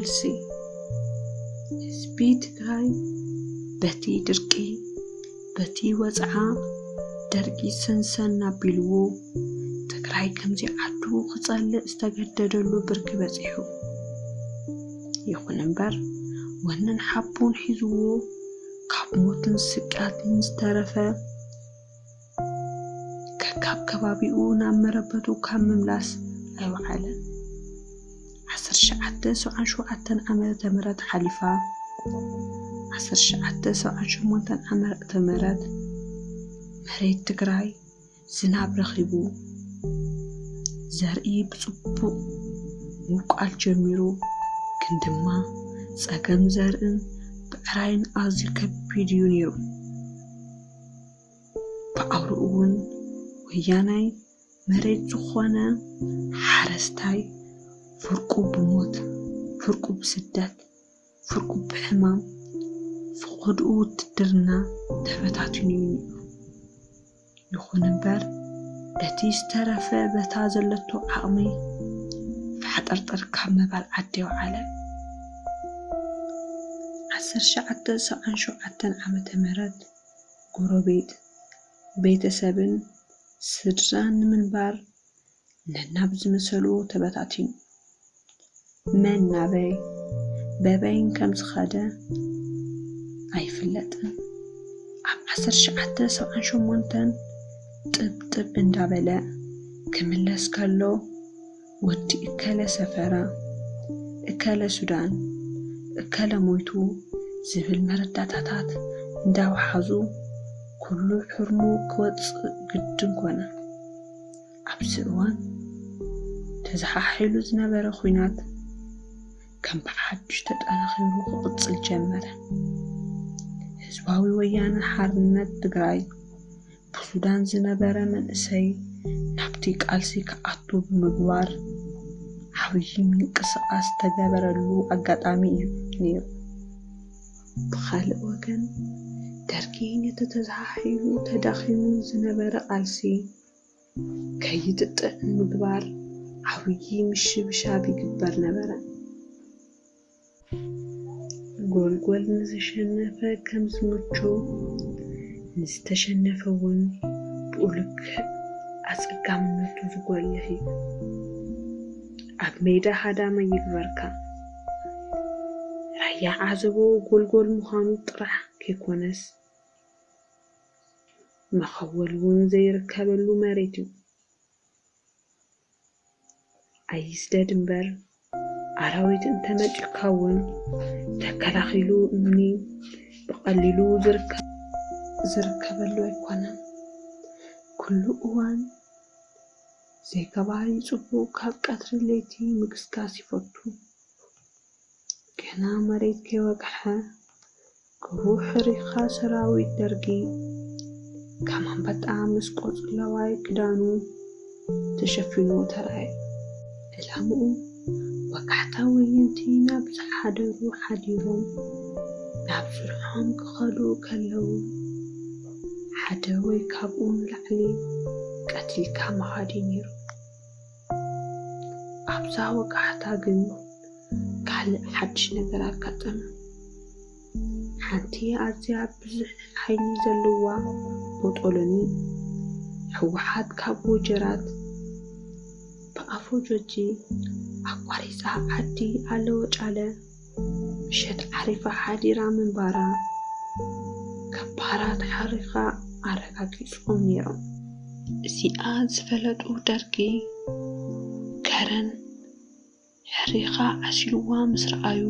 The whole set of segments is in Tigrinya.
ቃልሲ። ህዝቢ ትግራይ በቲ ድርቂ፣ በቲ ወፅዓ፣ ደርቂ ሰንሰን ኣቢልዎ፣ ትግራይ ከምዚ ዓዱ ክፀልእ ዝተገደደሉ ብርኪ በፂሑ። ይኹን እምበር፣ ወነን ሓቦን ሒዝዎ፣ ካብ ሞትን ስቅያትን ዝተረፈ፣ ከካብ ከባቢኡ ናብ መረበቱ ካብ ምምላስ ኣይወዓለን። ዓሰርተ ትሽዓተ ሰብዓን ሸውዓተን ዓመተ ምህረት ሓሊፋ፣ ዓሰርተ ትሽዓተ ሰብዓን ሸሞንተን ዓመተ ምህረት መሬት ትግራይ ዝናብ ረኺቡ፣ ዘርኢ ብፅቡቕ ምብቋል ጀሚሩ፣ ግን ድማ ፀገም ዘርእን ብዕራይን ኣዝዩ ከቢድ እዩ ነይሩ። ብኣውርኡ እውን ወያናይ መሬት ዝኾነ ሓረስታይ ፍርቁ ብሞት፣ ፍርቁ ብስደት፣ ፍርቁ ብሕማም፣ ፍቐድኡ ውትድርና ተበታቲኑ እዩ ነይሩ። ይኹን እምበር፣ እቲ ዝተረፈ በታ ዘለቶ ዓቕሚ ፋሕጠርጠር ካብ ምባል ዓዲ የውዓለ። ዓሰርተ ትሽዓተ ሰብዓን ሸውዓተን ዓመተ ምህረት ጎረቤት፣ ቤተሰብን ስድራን ንምንባር ነናብ ዝመሰልዎ ተበታቲኑ። መን ናበይ በበይን ከም ዝኸደ ኣይፍለጥን። ኣብ ዓሰርተ ትሽዓተ ሰብዓን ሸሞንተን ጥብ ጥብ እንዳበለ ክምለስ ከሎ፣ ወዲ እከለ ሰፈረ፣ እከለ ሱዳን፣ እከለ ሞይቱ ዝብል መረዳእታታት እንዳወሓዙ፣ ኩሉ ሕርሙ ክወፅእ ግድን ኮነ። ኣብዚ እዋን ተዘሓሒሉ ዝነበረ ኲናት ከም ብሓድሽ ተጠናኺሩ ክቕጽል ጀመረ። ህዝባዊ ወያነ ሓርነት ትግራይ ብሱዳን ዝነበረ መንእሰይ ናብቲ ቃልሲ ክኣቱ ብምግባር ዓብዪ ምንቅስቓስ ዝተገበረሉ ኣጋጣሚ እዩ ነይሩ። ብኻልእ ወገን፣ ደርጊ ነቲ ተዘሓሒሉ ተዳኺሙ ዝነበረ ቃልሲ ከይጥጥዕ ንምግባር ዓብዪ ምሽብሻብ ይግበር ነበረ። ጎልጎል ንዝሸነፈ ከም ዝምቹ፣ ንዝተሸነፈ እውን ብኡ ልክዕ ኣጸጋምነቱ ዝጎልሕ እዩ። ኣብ ሜዳ ሃዳማ ይግበርካ። ራያ ዓዘቦ ጎልጎል ምዃኑ ጥራሕ ከይኮነስ፣ መኸወል እውን ዘይርከበሉ መሬት እዩ። ኣይስደድ እምበር፣ ኣራዊት እንተመጺኡካ እውን ተከላኺሉ እምኒ ብቐሊሉ ዝርከ-፣ ዝርከበሉ ኣይኮነን። ኩሉ እዋን ዘይገባሪ ጽቡቕ ካብ ቀትሪ ለይቲ ምግስጋስ ይፈቱ። ገና መሬት ከይወግሐ፣ ክቡር ሕሪኻ ሰራዊት ደርጊ ከም ኣንበጣ ምስ ቆጽለዋይ ክዳኑ ተሸፊኑ ተራእየ። ዕላምኡ፣ ወጋሕታ ወየንቲ ናብ ዝሓደሩ ሓዲሮም ናብ ስርሖም ክኸዱ ከለዉ፣ ሓደ ወይ ካብኡ ንላዕሊ ቀቲልካ ምኻድ እዩ ነይሩ። ኣብዛ ወጋሕታ ግን ካልእ ሓድሽ ነገር ኣጋጠመ። ሓንቲ ኣዝያ ብዙሕ ሓይሊ ዘለዋ ቦጦሎኒ፣ ህወሓት ካብ ወጀራት ብኣፎጆጂ ኣቋሪጻ ዓዲ ኣለወጫለ ምሸት ዓሪፋ ሓዲራ ምንባራ ገባራት ሓሪኻ ኣረጋጊጾም ነይሮም። እዚኣ ዝፈለጡ ደርጊ ከረን ሕሪኻ ዓሲልዋ ምስ ረኣዩ፣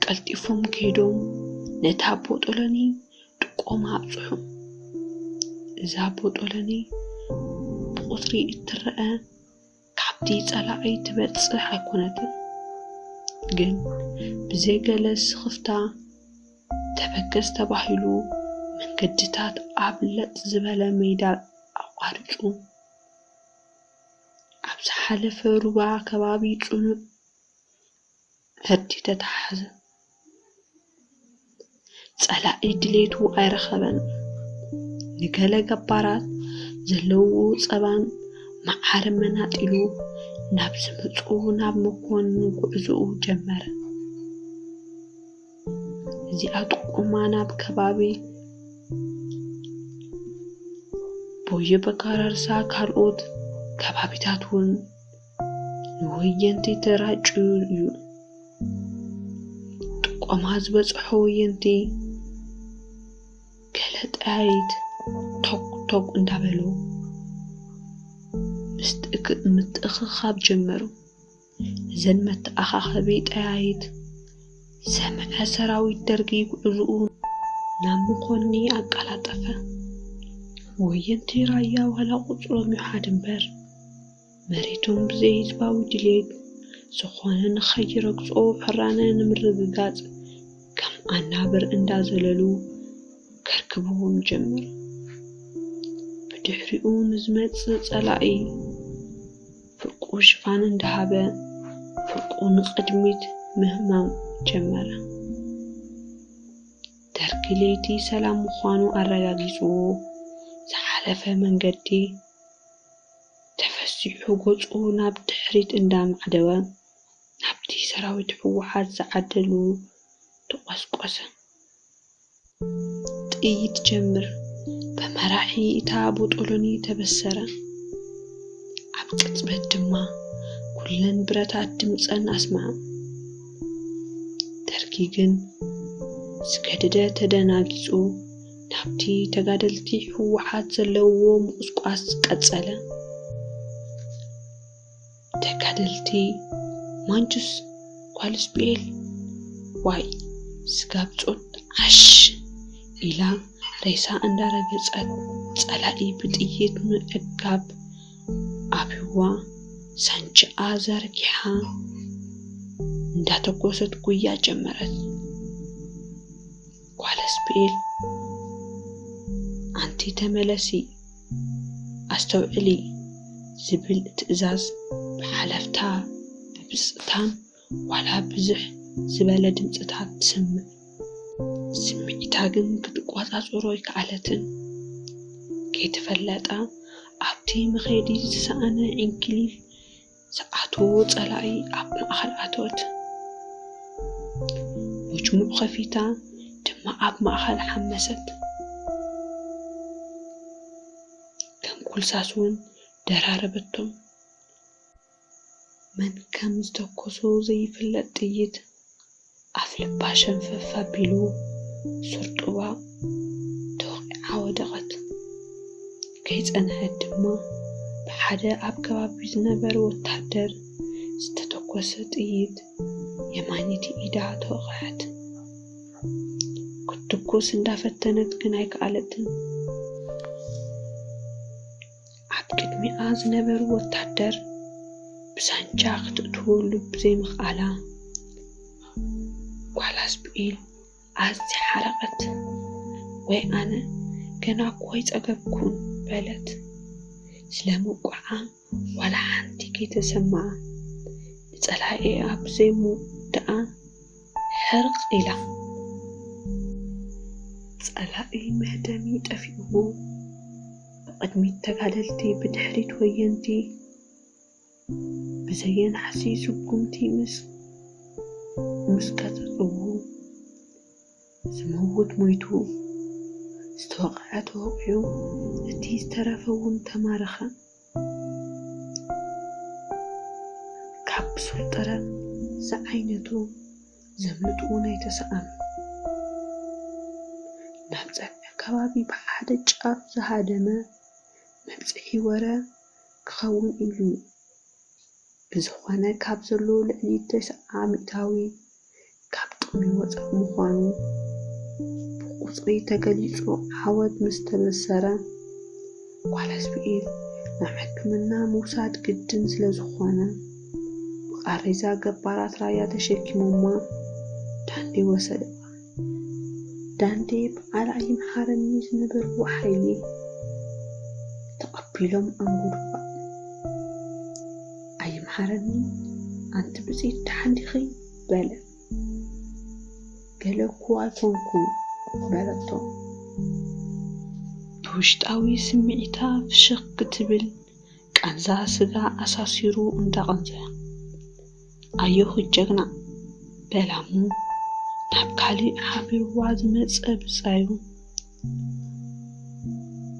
ቀልጢፎም ከይዶም ነታ ቦጦሎኒ ጥቆማ ኣብጽሑ። እዛ ቦጦሎኒ ብቑጽሪ እትረአ ካብቲ ጸላኢ ትበጽሕ ኣይኮነትን፣ ግን ብዘይ ገለ ስኽፍታ ተበገስ ተባሂሉ መንገድታት ኣብ ለጥ ዝበለ ሜዳ ኣቋሪጹ ኣብ ዝሓለፈ ሩባ ከባቢ ጽኑዕ ዕርዲ ተተሓሓዘ። ጸላኢ ድሌቱ ኣይረኸበን። ንገለ ገባራት ዘለውዎ ጸባን መዓርን መናጢሉ ናብ ዝመጽኡ ናብ መኮንን ጉዕዞኡ ጀመረ። እዚኣ ጥቆማ ናብ ከባቢ ቦየ በካራርሳ ካልኦት ከባቢታት እውን ንወየንቲ ተራጭዩ እዩ። ጥቆማ ዝበጽሖ ወየንቲ ገለ ጠያይት ቶክ ቶክ እንዳበሉ ምስትእክ-፣ ምትእኽኻብ ጀመሩ። እዘን መተኣኻኸቢ ጠያይት ዝሰምዐ ሰራዊት ደርጊ ጉዕዝኡ ናብ መኾኒ ኣቀላጠፈ። ወየንቲ ራያ ዋላ ቁጽሮም ይውሓድ እምበር፣ መሬቶም ብዘይ ህዝባዊ ድሌት ዝኾነ ንኸይረግጾ ሕራነ ንምርግጋጽ ከም ኣናብር እንዳዘለሉ ከርክብዎም ጀመሩ። ብድሕሪኡ ንዝመጽእ ጸላኢ ፍርቁ ሽፋን እንዳሃበ ፍርቁ ንቕድሚት ምህማም ጀመረ። ደርጊ ለይቲ ሰላም ምዃኑ ኣረጋጊጽዎ ዝሓለፈ መንገዲ ተፈሲሑ ገጹ ናብ ድሕሪት እንዳማዕደወ ናብቲ ሰራዊት ህወሓት ዝዓደሉ ተቖስቆሰ። ጥይት ጀምር ብመራሒ እታ ቦጦሎኒ ተበሰረ። ኣብ ቅጽበት ድማ ኩለን ብረታት ድምጸን ኣስምዓ። ደርጊ ግን ዝገደደ ተደናጊጹ ናብቲ ተጋደልቲ ህወሓት ዘለውዎ ምቑስቋስ ቀጸለ። ተጋደልቲ ማንጁስ ጓል ስፒኤል ዋይ ስጋብ ጾት ዓሽ ኢላ ሬሳ እንዳረገጸት ጸላኢ ብጥይት ምዕጋብ ኣብዋ ሳንጅኣ ዘርጊሓ እንዳተኮሰት ጉያ ጀመረት። ጓል ስፒኤል ኣንቲ ተመለሲ ኣስተውዕሊ ዝብል ትእዛዝ ብሓለፍታ ብብፅታን ዋላ ብዝሕ ዝበለ ድምፅታት ትስምዕ። ስምዒታ ግን ክትቆፃፀሮ ኣይከኣለትን። ከይተፈለጣ ኣብቲ መኸዲ ዝሰኣነ ዕንክሊል ዝኣትዎ ጸላኢ ኣብ ማእኸል ኣተወት። መጅሙዕ ኸፊታ ድማ ኣብ ማእኸል ሓመሰት። ከም ኮልሳስ እውን ደራረበቶም። መን ከም ዝተኮሶ ዘይፍለጥ ጥይት ኣፍ ልባ ሸንፈፍ ኣቢሉ ሱር ጡባ ተወቒዓ ወደቐት። ከይጸንሐት ድማ ብሓደ ኣብ ከባቢ ዝነበረ ወታደር ዝተተኮሰ ጥይት የማነይቲ ኢዳ ተወቕዐት። ክትትኩስ እንዳፈተነት ግን ኣይከኣለትን። ኣብ ቅድሚኣ ዝነበሩ ወታደር ብሳንጃ ክትእትወሉ ብዘይምኽኣላ፣ ጓል ኣስፒኤል ኣዝያ ሓረቐት። "ወይ ኣነ ገና እኮ ኣይጸገብኩን" በለት። ስለ ምውቃዓ ዋላ ሓንቲ ከይተሰምዓ፣ ንጸላኢኣ ብዘይምውዳኣ ሕርቕ ኢላ። ጸላኢ መህደሚ ጠፊእዎ፣ ብቕድሚት ተጋደልቲ፣ ብድሕሪት ወየንቲ ብዘየናሕሲ ስጉምቲ ምስ፣ ምስ ቀጸጽዎ፣ ዝመውት ሞይቱ፣ ዝተወቕዐ ተወቒዑ፣ እቲ ዝተረፈ እውን ተማረኸ። ካብ ብሱል ጥረ ዝዓይነቱ ዘምልጥዎ ኣይተሰኣኑ። ናብ ጸብዒ ከባቢ ብሓደ ጫፍ ዝሃደመ መብጽሒ ወረ ክኸውን ኢሉ እዩ። ብዝኾነ ካብ ዘሎ ልዕሊ ተስዓ ሚእታዊ ካብ ጥቕሚ ወጻኢ ምዃኑ ብቁጽሪ ተገሊጹ ዓወት ምስ ተበሰረ፣ ጓል ኣስፒኤል ናብ ሕክምና ምውሳድ ግድን ስለ ዝኾነ፣ ብቓሬዛ ገባራት ራያ ተሸኪሞማ ዳንዴ ወሰድዋ። ዳንዴ በዓል ኣይምሓረኒ ዝነበርዎ ሓይሊ ተቐቢሎም ኣንጎድዋ። "ኣይምሓረኒ፣ ኣንቲ ብጽኢት ደሓን ዲኺ?" በለ። "ገለ እኮ ኣይኮንኩን" በለቶ። ብውሽጣዊ ስምዒታ ፍሽኽ ክትብል ቃንዛ ስጋ ኣሳሲሩ እንዳቐንዘ፣ "ኣዮኺ ጀግና" በላ እሞ፣ ናብ ካሊእ ሓቢርዋ ዝመጸ ብጻዩ፣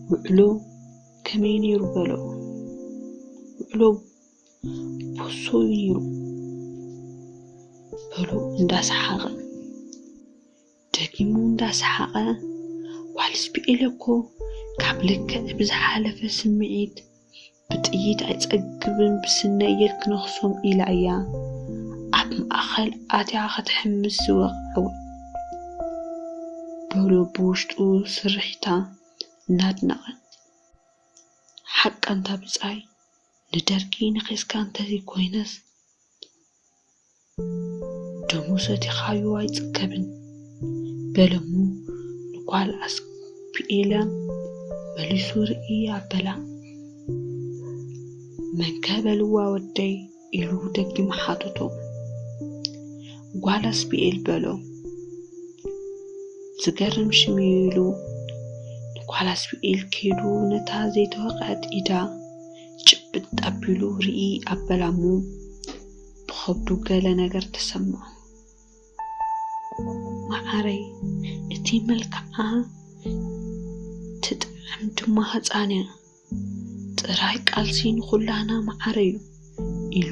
"ውዕሎ ከመይ ነይሩ?" በሎ። "ውዕሎ ቦሶ እዩ ነይሩ" በሎ እንዳሰሓቐ። ደጊሙ እንዳሰሓቐ፣ "ጓል ስፒኤል እኮ ካብ ልክዕ ብዝሓለፈ ስምዒት፣ ብጥይት ኣይጸግብን ብስነየል ክነኽሶም ኢላ እያ ኣብ ማእከል ኣትያ ክትሕምስ ዝወቕዐው" በሎ ብውሽጡ ስርሒታ እናድነቐ። "ሓቃ እንታ ብጻይ ንደርጊ ነኺስካ እንተዘይኮይነስ፣ ደሙ ሰቲኻዮ ኣይጽገብን" በለሙ ንጓል ኣስፒኤላን መሊሱ ርእይ ኣበላ። "መንከ በልዋ ወደይ?" ኢሉ ደጊሙ ሓተቶ። ጓል ኣስፒኤል በሎ። "ዝገርም ሽም እዩ" ኢሉ ንጓል ኣስፒኤል ከይዱ ነታ ዘይተወቕዐት ኢዳ ጭብጥ ኣቢሉ ርእይ ኣበላሙ። ብኸብዱ ገለ ነገር ተሰምዖ። "መዓረይ፣ እቲ መልክዓ ትጥዕም ድማ ህጻን እያ። ጥራይ ቃልሲ ንኹላና መዓረዩ" ኢሉ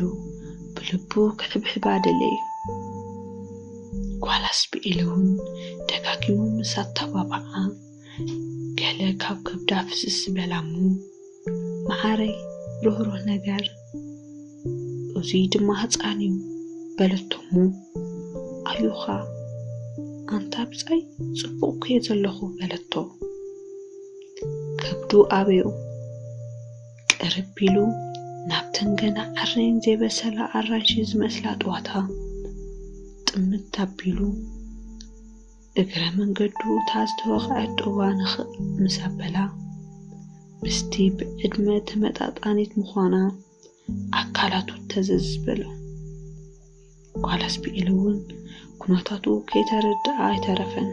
ብልቡ ክሕብሕባ ደለየ። ጓል ኣስፒኤል እውን ደጋጊሙ ምስ ኣተባባዓ፣ ገለ ካብ ከብዳ ፍስስ በላሙ። "መዓረይ፣ ርህሩህ ነገር፣ እዚ ድማ ህጻን እዩ" በለቶሙ። "ኣዩኻ ኣንታ ብጻይ፣ ጽቡቕ እኮ እየ ዘለኹ" በለቶ። ከብዱ ኣበዮ። ቅርብ ኢሉ ናብተን ገና ዓረየን ዘይበሰላ ኣራንሺ ዝመስላ ጥዋታ ጥምት ኣቢሉ፣ እግረ መንገዱ እታ ዝተወቕዐት ጡባ ንኽእ ምስ ኣበላ፣ ምስቲ ብዕድመ ተመጣጣኒት ምዃና ኣካላቱ ተዘዝ በሎ። ጓል ኣስፒኤል እውን ኩነታቱ ከይተረድኣ ኣይተረፈን።